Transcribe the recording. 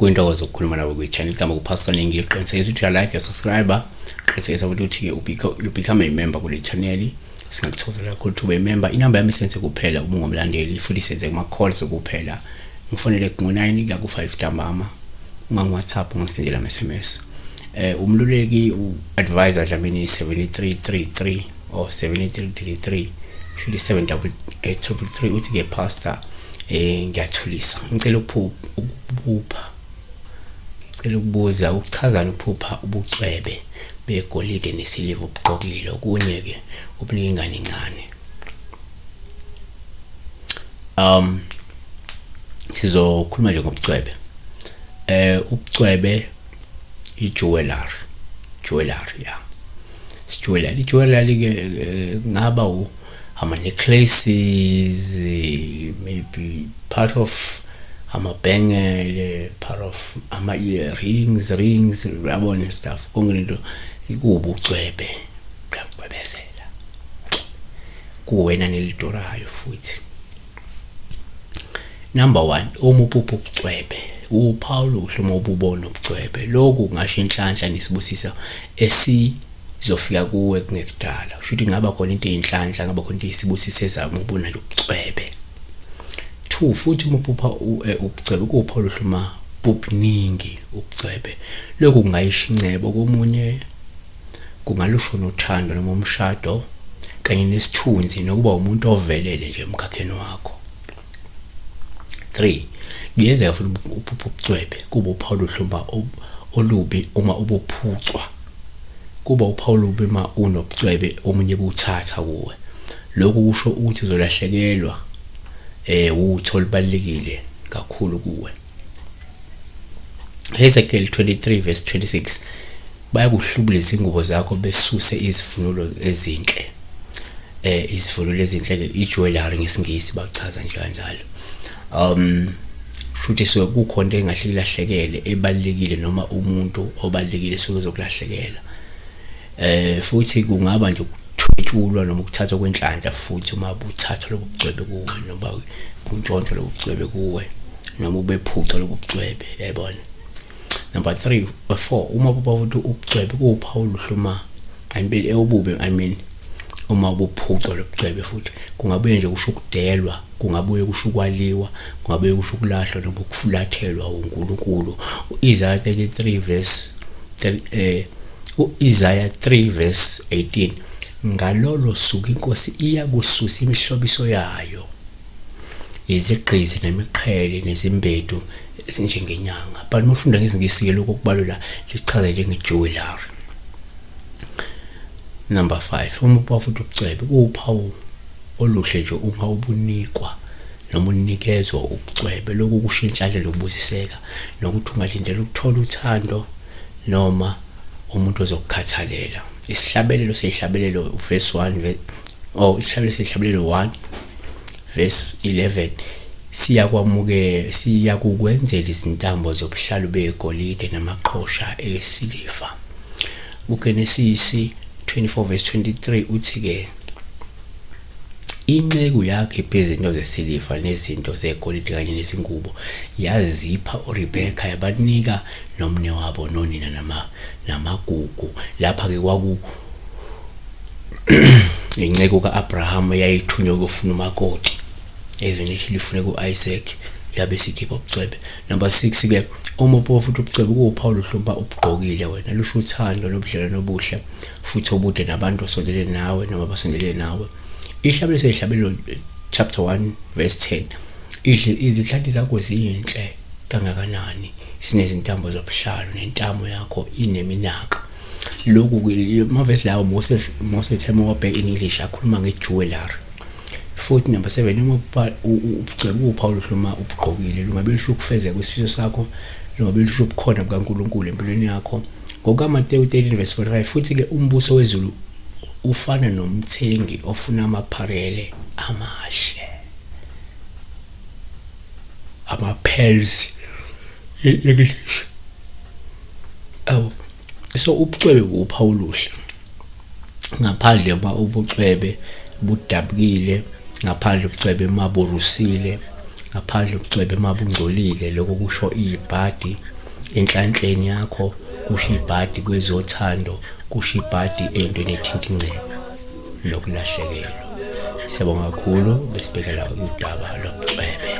Kuyintokozo ukukhuluma nawe kwi-channel igama kuPastor Ningi. Qinisekisa ukuthi uyalike, uyasubscribe, qinisekisa ukuthi you become a member kule channel. Singakuthokozela kakhulu ukuthi ube member. Inamba yami isenze kuphela uma ungumlandeli, futhi isenze kuma-calls kuphela. Ngifonele ngo-9 kuya ku-5 ntambama. Ungangi-WhatsApp, ungangisendela ama-SMS. Umluleki u-advisor Dlamini 7333 or 7333, shuthi 7333. Uthi-ke, "Pastor, ngiyathulisa, ngicela ukuphupha, ngicela ukubuza ukuchazana ukuphupha ubucwebe begolide nesiliva obugqokile, okunye-ke ubunika ingane encane." Sizokhuluma nje ngobucwebe. Ubucwebe i-jewelry, jewelry, yeah, jewelry. I-jewelry ke kungaba ama-necklaces, maybe part of amabhengele, part of ama-earrings, rings, uyabona, stuff, konke lento kuwubucwebe, kuyacwebezela kuwena nelidurayo. Futhi number 1, uma uphupha ubucwebe, uphawu oluhle uma ububona ubucwebe. Lokhu kungasho inhlanhla nesibusiso esizofika kuwe kungekudala. Kusho ukuthi kungaba khona into eyinhlanhla, ngaba khona into eyisibusiso ezayo uma ubona nje ubucwebe. 2, futhi uma uphupha ubucwebe, kuwuphawu oluhle uma bubuningi ubucwebe. Lokhu kungayisho incebo komunye, kungalusho nothando noma umshado kanye nesithunzi nokuba umuntu ovelele nje emkhakheni wakho. 3, kuyenzeka futhi uphupha ubucwebe kuba uphawu oluhle uma olubi uma ubuphucwa, kuba uphawu olubi uma unobucwebe omunye buthatha kuwe. Lokhu kusho ukuthi uzolahlekelwa utho olubalulekile kakhulu kuwe. Ezekiel 23 verse 26, bayakuhlubula izingubo zakho, besuse izivunulo ezinhle. Izivunulo ezinhle ke i-jewelry ngesiNgisi, bachaza nje kanjalo. Futhi suke kukhona into engahle ilahlekele ebalulekile noma umuntu obalulekile suke ezokulahlekela. Futhi kungaba nje ukuthwetshulwa noma ukuthathwa kwenhlanhla futhi uma buthathwa lobu bucwebe kuwe, noma buntshontshwa lobu bucwebe kuwe, noma ubephuca lobu bucwebe, yayibona. Number 3, 4, uma buba futhi ubucwebe kuwuphawu oluhle uma, I mean, obubi, I mean, uma ubuphucwa lobucwebe, futhi kungabuye nje kusho ukudelwa, kungabuye kusho ukwaliwa, kungabuye kusho ukulahlwa noma ukufulathelwa uNkulunkulu. U-Isaiah 33 verse u-Isaiah 3 verse 18, ngalolo suku inkosi iyakususa imihlobiso yayo, izigqizi nemiqhele nezimbedu ezinjengenyanga. But uma ufunda ngesiNgisi-ke, lokhu okubalula lichaza njenge-jewelry. Number 5, uma uba futhi ubucwebe kuwuphawu oluhle nje uma ubunikwa noma unikezwa ubucwebe. Lokhu kusho inhlanhla nokubusiseka nokuthi ungalindela ukuthola uthando noma umuntu ozokukhathalela. Isihlabelelo seyihlabelelo verse 1, oh, isihlabelelo seyihlabelelo 1 verse 11, siyakwamukela, siyakukwenzela izintambo zobuhlalu begolide namaqhosha esiliva. UGenesis 24 verse 23 uthi-ke, inceku yakhipha izinto zesiliva nezinto zegolide kanye nezingubo, yazipha uRebeka, yabanika nomne wabo nonina namagugu. Lapha-ke kwaku inceku ka-Abraham eyayithunywe ukuyofuna umakoti ezweni elithi lifune ku-Isaac, yabe isikhipha ubucwebe. Number 6 ke, uma uphuka futhi ubucwebe kuwuphawu oluhle uba ubugqokile wena, lusho uthando nobudlelwano obuhle futhi obude nabantu osondelene nawe noma abasondelene nawe. Ihlabelo seyihlabelo chapter 1 verse 10, idle izihlathi zakho zinhle kangakanani, sinezintambo zobuhlalu, nentamo yakho ineminaka. Lokhu amavesi lawo most of the time wabheka in English akhuluma nge-jewelry. Futhi number 7, uma ubucwebe kuwuphawu oluhle uma ubugqokile, lungabe lusho ukufezeka kwesifiso sakho, lungabe lusho ubukhona bukaNkulunkulu empilweni yakho. NgokukaMateyu 13 verse 45, futhi-ke umbuso wezulu ufana nomthengi ofuna amapharele amahle, ama-pearls in English. Awu, so ubucwebe uphawu oluhle ngaphandle uma ubucwebe budabukile, ngaphandle ubucwebe uma burusile. Ngaphandle ubucwebe uma bungcolile, lokho kusho ibhadi enhlanhleni yakho, kusho ibhadi kwezothando, kusho ibhadi ey'ntweni ey'thinta ingcebo nokulahlekelwa. Siyabonga kakhulu, besibhekela udaba lobucwebe.